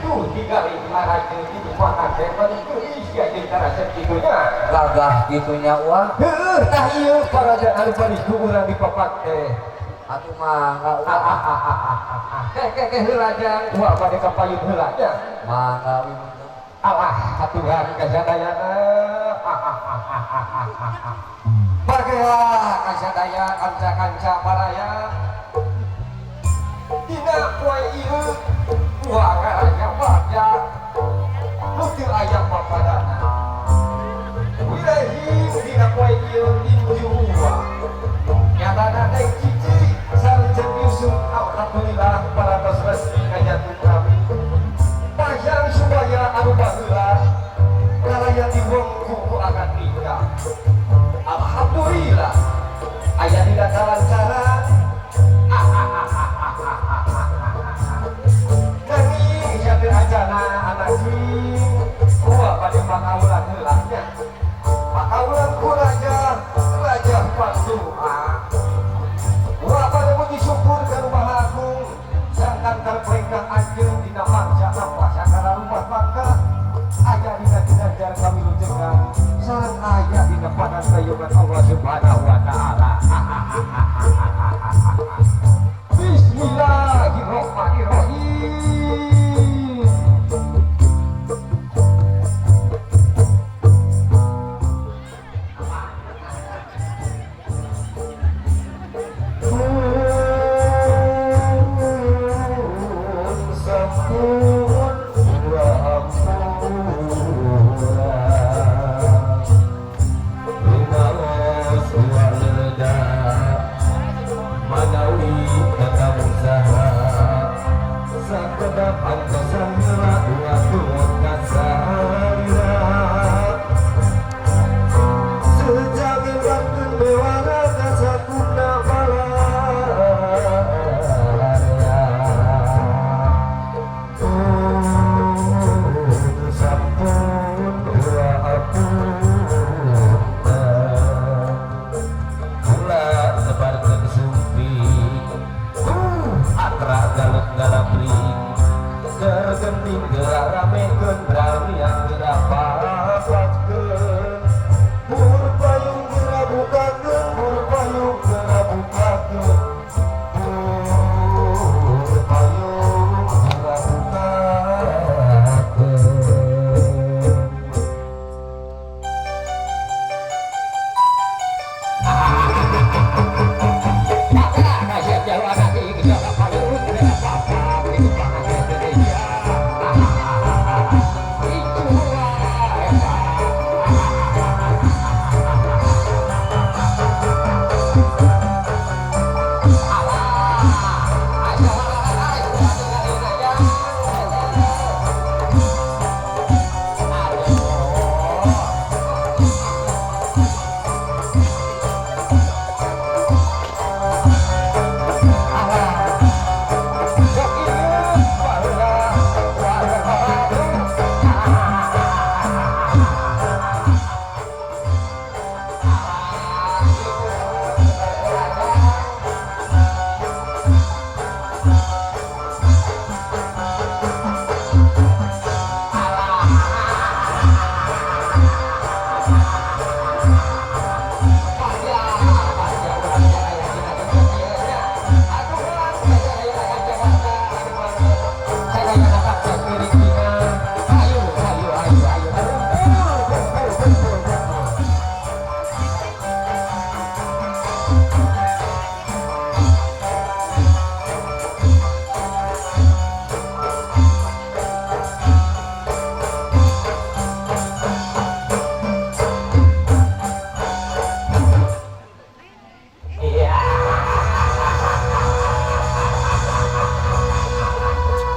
Tuh tinggal laraja di makan seven geulis ya jeung karasep kitu nya. Gagah kitunya wah. Heueuh tah ieu paraja anu bari ku urang dipapak teh. Atuh mangga wah. Keh keh keh heula jang wah bade ka payun heula nya. Mangga wimun. Alah aturan kasadayana. Barkea kasadaya kanca-kanca baraya. Dina poe ieu wah ngaraja bagja nu teu aya papadana. Wirehi dina poe ieu inju wa. Nyatana teh cici sareng Ceu Yusuf alhamdulillah parantos resmi kajatuh kami. Pajang supaya anu baheula karaya diwengku ku akad nikah. Alhamdulillah aya dina kalancaran. Nanging sateu acana anak sing kuah bade pakaulan heula nya. Pakaulan ku raja, raja Panduha. Wah pada puji syukur ka nu Maha Agung sangkan terperengkah anjeun dina mangsa apa sakara rumah mangka aya dina ginanjar kawilujengan sareng aya dina padan gayungan Allah Subhanahu wa taala. Bismillahirrahmanirrahim. Sampun wa ampura rumaos waleda manawi tetap usaha sakedap antosan heula waktu kasalira sejak waktu bewara kasakuna balarea. Sampun wa ampura kula sebarkeun sumping atra galut galabring gergending gerak ramekeun bralian gerak papatkeun bur payung gerak bukakeun bur payung gerak bukakeun bur payung gerak bukakeun. Maka kasih jauh anak ini gerak payung gerak papak itu pakai ya. Itu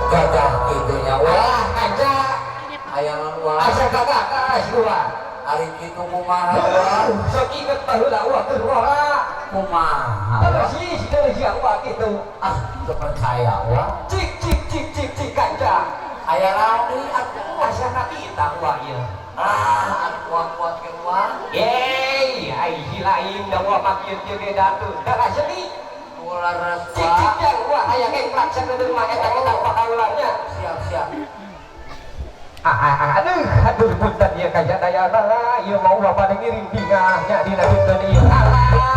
Gagah kitunya wah. Aja Aya naon wah. Asa gagah dua. Ari kitu kumaha wah. Sok inget baheula ulah teu ora. Kumaha wah. Terus terus ya ulah kitu. Ah, teu percaya wah. Cik cik cik cik cik kanca. Aya naon deui atuh. Asa kabita ulah ieu. Ah, anu kuat-kuat ke wah. Yeay, ai si lain da ulah makin kieu ge datuh. Da seni. Ular Cik cik wah. jang ulah aya geng praksa deung mah eta kita pakaulannya. Siap Aduh, aduh punten ieu ka dayana ieu mau bapak ngiring bingah nya dina dinten ieu. Alah.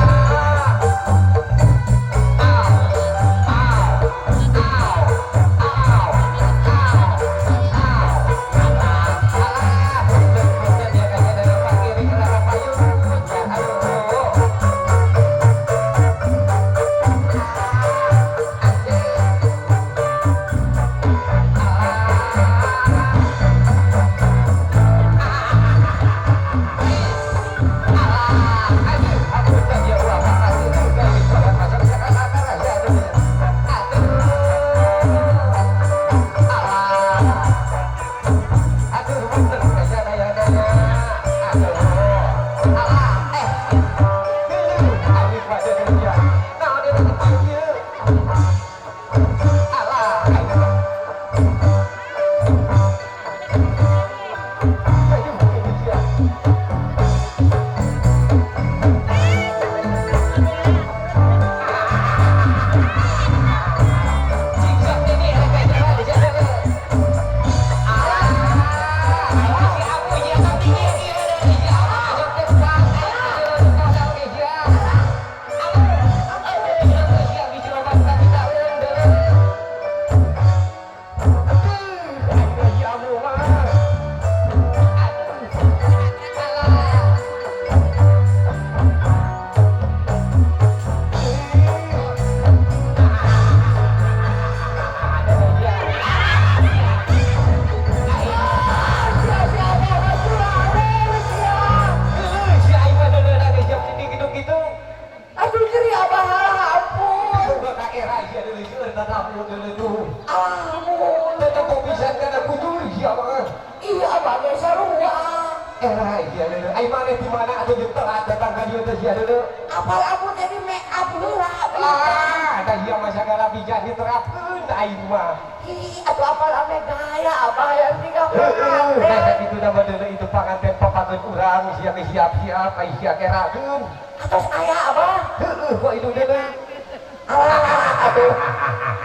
Apal aku jadi make up heula. Ah, da ieu mah sagala bijak diterapkeun aing mah. Ih, atuh apal ame gaya abah yang tinggal. Nah, itu nama deuleu itu panganten papageun urang sia ge siap-siap ai sia kerakeun. Atos aya abah. Heueuh kok itu deuleu. Alah, atuh.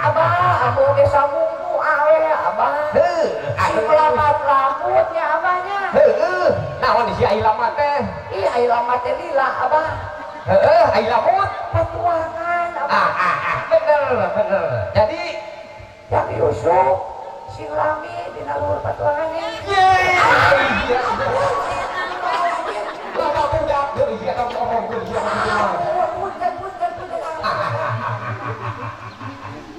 Abah, aku ge samungku awe abah. Heuh, si melamat rambutnya abahnya. Heueuh, naon sia ai lamat teh? Ih, ai lamat teh lila abah. Heeh, ai lamut patuangan abah. Ah, bener, bener. Jadi yang Yusuf sing lami dina luhur patuangannya. Yeay. Bapak budak deui sia kamu omongkeun sia Punten, punten, punten.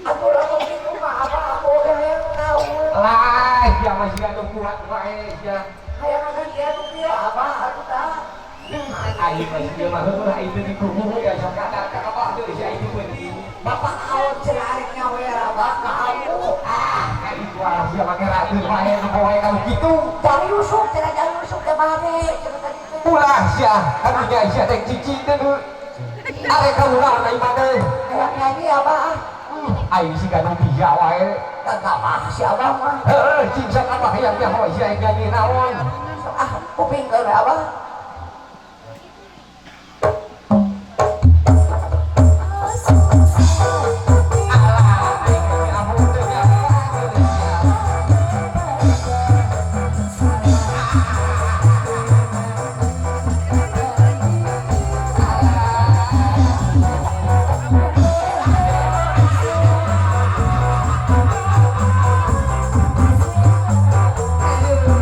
Atuh lamun kitu mah abah aku ge hayang naon. Lah, sia mah sia nu kuat wae sia. Hayang ngagantian nu kieu abah atuh tah. Aing mah sia mah heueuh aing teh dikubu ya sok kadar ka abah deui sia itu mah. Bapak kaon cenah arek nyawer abah ka aku. Ah, aing mah sia mah kerakeun wae nu poe kalau kitu. Jang Yusuf cenah Jang Yusuf teh bade cenah tadi teh. Ulah sia, karunya sia teh cici teh nu. Arek kamu naon aing mah teh. Hayang nyanyi abah. Aing sih gak bijak wae. Kagak mah si abah mah. Heueuh, cing sok abah hayang nyaho sia nyanyi naon. Sok ah kupingkeun we abah. Aduh.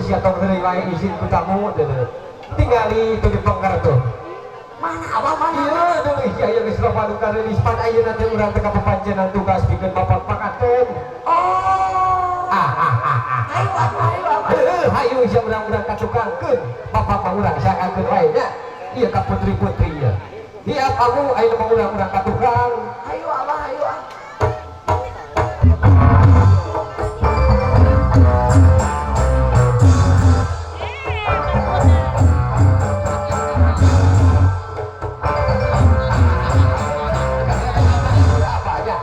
sia tong heureuy wae izin ku tamu teh. Tingali itu di pengker tuh. Mana abah mana? Iya, dulu iya iya geus loba nu kareulis pan ayeuna teh urang teh ka papancenan tugas pikeun bapak pakaten. Oh. Ah ah ah ah. Ayo atuh ayo abah. Heuh, hayu sia urang-urang katukangkeun. Bapak mah urang sangkeun wae nya. Ieu ka putri-putri ieu. Hiap amu ayeuna mah urang-urang ka tukang. Ayo abah ayo ah. Apa aja?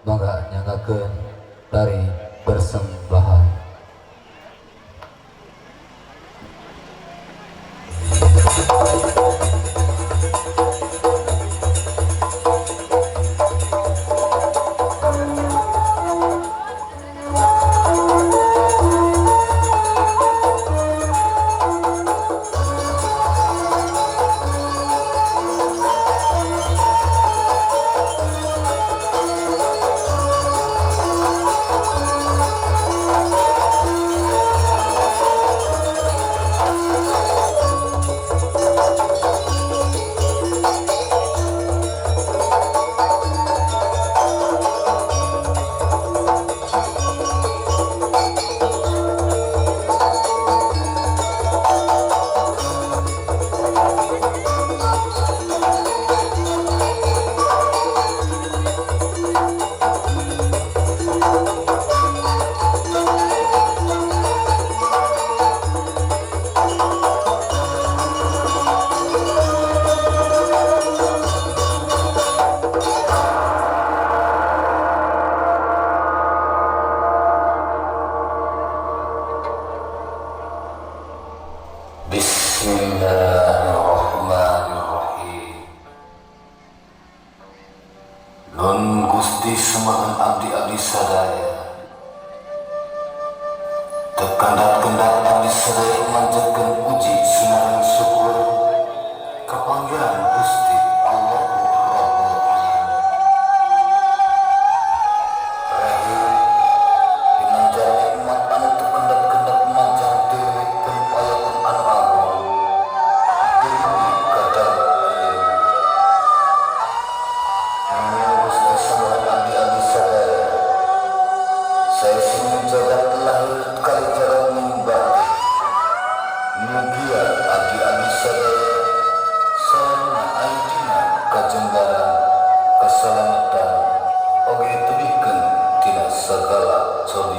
Mangga nyanggakeun tari persembahan. Bismillahirrahmanirrahim. Nun Gusti sumahan abdi-abdi sadaya. Terkendat-kendat abdi sadaya manjatkeun puji sinareng syukur ka Pangeran Gusti Allahu Rabbul Alamin. Rahim dimanjara umat anu terkendat-kendat manjang deui payaun anu agung. Deui kadang Gusti sumahan abdi-abdi sadaya. Saya sing jagat lahir kali jagat batin. Mugia abdi-abdi sadaya sarana ayeuna kajembaran keselamatan oge tebihkeun tina sagala cobi.